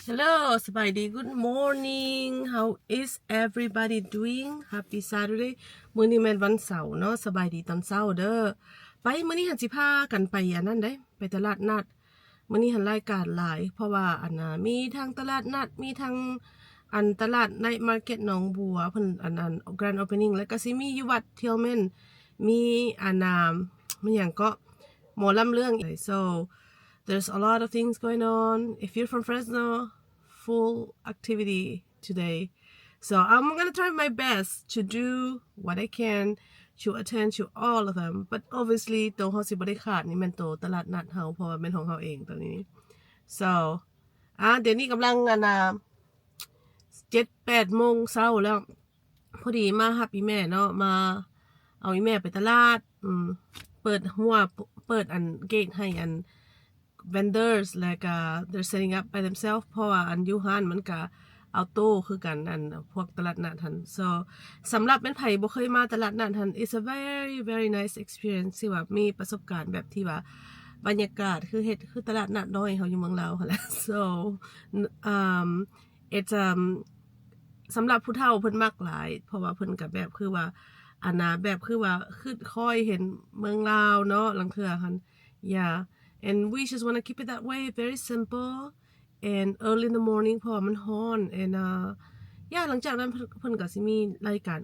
Hello ສະບາຍດີ Good morning. How is everybody doing? Happy Saturday. ມື້ນີ້ແມ່ນວັນເສົາເນາະ. ສະບາຍດີຕອນເຊົ້າເດີ. ໄປ ມື້ນີ້ຫັ້ນຊິພາກັນໄປອັນນັ້ນເດ້ ໄປຕະຫຼາດນັດ. ມື້ນີ້ຫັ້ນລາຍການຫຼາຍ ເພາະວ່າອັນນ່າ ມີທັງຕະຫຼາດນັດ ມີທັງອັນຕະຫຼາດ Night Market ໜອງບົວ ເພິ່ນອັນນັ້ນ Grand Opening ແລ້ວກໍຊິມີຢູ່ວັດ Tillman ມີອັນນ່າ ແມ່ນຫຍັງເກາະ ໝໍລຳເລື່ອງ. So there's a lot of things going on. If you're from Fresno, full activity today. So I'm gonna try my best to do what I can to attend to all of them. But obviously ໂຕເຮົາຊິບໍ່ໄດ້ຂາດນີ້ແມ່ນໂຕຕະຫຼາດນັດເຮົາ ເພາະວ່າແມ່ນຂອງເຮົາເອງຕອນນີ້. So ອ່າ ດຽວນີ້ກຳລັງອັນນ່າ ເຈັດແປດໂມງເຊົ້າແລ້ວ. ພໍດີມາຮັບອີ່ແມ່ເນາະ ມາເອົາອີ່ແມ່ໄປຕະຫຼາດ ອືມ ເປີດຫົວ ເປີດອັນເກດໃຫ້ອັນ vendors ແລ້ວກະ they're setting up by themselves ເພາະວ່າອັນຢູ່ຮ້ານມັນກະ outdoor ຄືກັນ ອັນພວກຕະຫຼາດນັດຫັ້ນ. So ສຳລັບແມ່ນໃຜບໍ່ເຄີຍມາຕະຫຼາດນັດຫັ້ນ it's a very very nice experience ທີ່ວ່າມີປະສົບການແບບທີ່ວ່າບັນຍາກາດຄືເຮັດຄືຕະຫຼາດນັດນ້ອຍເຮົາຢູ່ເມືອງລາວຫັ້ນແຫຼະ. So ອືມ it's um ສຳລັບຜູ້ເຖົ້າເພິ່ນມັກຫຼາຍ ເພາະວ່າເພິ່ນກະແບບຄືວ່າ ອັນນ່າ ແບບຄືວ່າຄຶດຄອຍເຫັນເມືອງລາວເນາະ ລາງເທື່ອຫັ້ນ. Yeah, and we just wanna keep it that way, very simple and early in the morning ເພາະວ່າມັນຮ້ອນ and uh yeah ຫຼັງຈາກນັ້ນເພິ່ນ ເພິ່ນກະຊິມີລາຍການ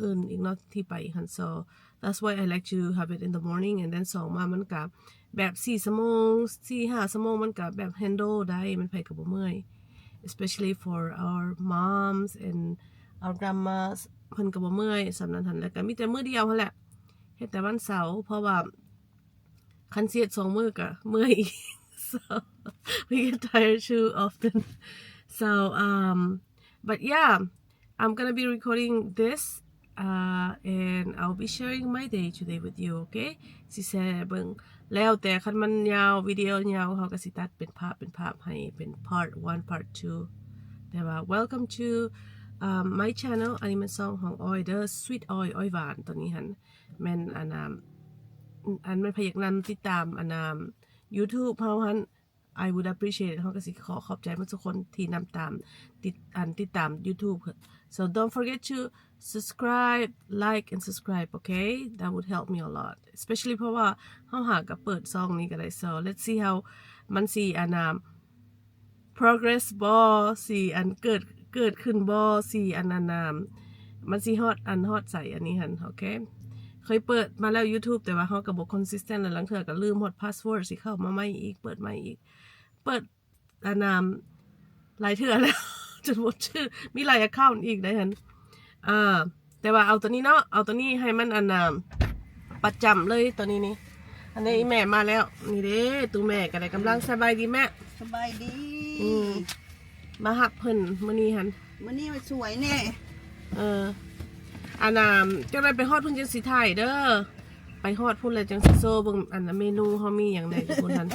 ອື່ນອີກເນາະທີ່ໄປຫັ້ນ. So that's why I like to have it in the morning and then ສອງມາມັນກະ ແບບສີ່ຊົ່ວໂມງ ສີ່ຫ້າຊົ່ວໂມງ ມັນກະແບບ handle ໄດ້ ມັນໃຜກະບໍ່ເມື່ອຍ especially for our moms and our grandmas ເພິ່ນກະບໍ່ເມື່ອຍສ່ຳນັ້ນຫັ້ນ. ແລ້ວກະມີແຕ່ມື້ດຽວຫັ້ນແຫຼະ ເຮັດແຕ່ວັນເສົາ ເພາະວ່າຄັນຊິເຮັດສອງມື້ກະເມື່ອຍອີກ so we get tired too often. So um but yeah, I'm gonna be recording this uh and I'll be sharing my day today with you, okay? ຊິແຊເບິ່ງ ແລ້ວແຕ່ ຄັນມັນຍາວ ວິດີໂອຍາວ ເຮົາກະຊິຕັດເປັນພາບເປັນພາບໃຫ້ເປັນ part one part two. ແຕ່ວ່າ welcome to um my channel. ອັນນີ້ແມ່ນຊ່ອງຂອງອ້ອຍເດີ Sweet ອ້ອຍ ອ້ອຍຫວານ. ໂຕນີ້ຫັ້ນແມ່ນອັນນ່າ ອັນແມ່ນໃຜຢາກນຳຕິດຕາມອັນນ່າ YouTube ເຮົາຫັ້ນ I would appreciate it. ເຮົາກະຊິຂໍຂອບໃຈໝົດທຸກຄົນທີ່ນຳຕາມ ຕິດ ອັນຕິດຕາມ YouTube. So don't forget to subscribe, like and subscribe, okay? That would help me a lot, especially ເພາະວ່າເຮົາຫາກະເປີດຊ່ອງນີ້ກະໄດ້. So let's see how ມັນຊິອັນນ່າ progress ບໍ່ ຊິອັນເກີດ ເກີດຂຶ້ນບໍ່ ຊິອັນອັນນ່າ ມັນຊິຮອດອັນຮອດໃສອັນນີ້ຫັ້ນ ໂອເຄ. ເຄີຍເປີດມາແລ້ວ YouTube ແຕ່ວ່າເຮົາກະບໍ່ consistent ແລ້ວ ລາງເທື່ອກະລືມຮອດ password ຊິເຂົ້າມາໃໝ່ອີກ ເປີດໃໝ່ອີກ ເປີດ ອັນນ່າ ຫຼາຍເທື່ອແລ້ວ ຈົນບໍ່ຈື່ ມີຫຼາຍ account ອີກໄດ໋ຫັ້ນ. ເອີ ແຕ່ວ່າເອົາໂຕນີ້ເນາະ ເອົາໂຕນີ້ໃຫ້ມັນອັນນ່າ ປະຈຳເລີຍໂຕນີ້ນີ້. ອັນນີ້ອີ່ແມ່ມາແລ້ວ ນີ້ເດ້ ຕູ້ແມ່ກະໄດ້ກຳລັງ ສະບາຍດີແມ່. ສະບາຍດີ. ອືມ ມາຮັບເພິ່ນມື້ນີ້ຫັ້ນ ມື້ນີ້ມາສວຍແນ່. ເອີ ອັນນ່າ ຈັ່ງໃດໄປຮອດພຸ້ນຈັ່ງຊິຖ່າຍເດີ ໄປຮອດພຸ້ນແລ້ວຈັ່ງຊິໂຊເບິ່ງ ອັນເມນູເຮົາມີຫຍັງແນ່ຢູ່ພຸ້ນຫັ້ນ.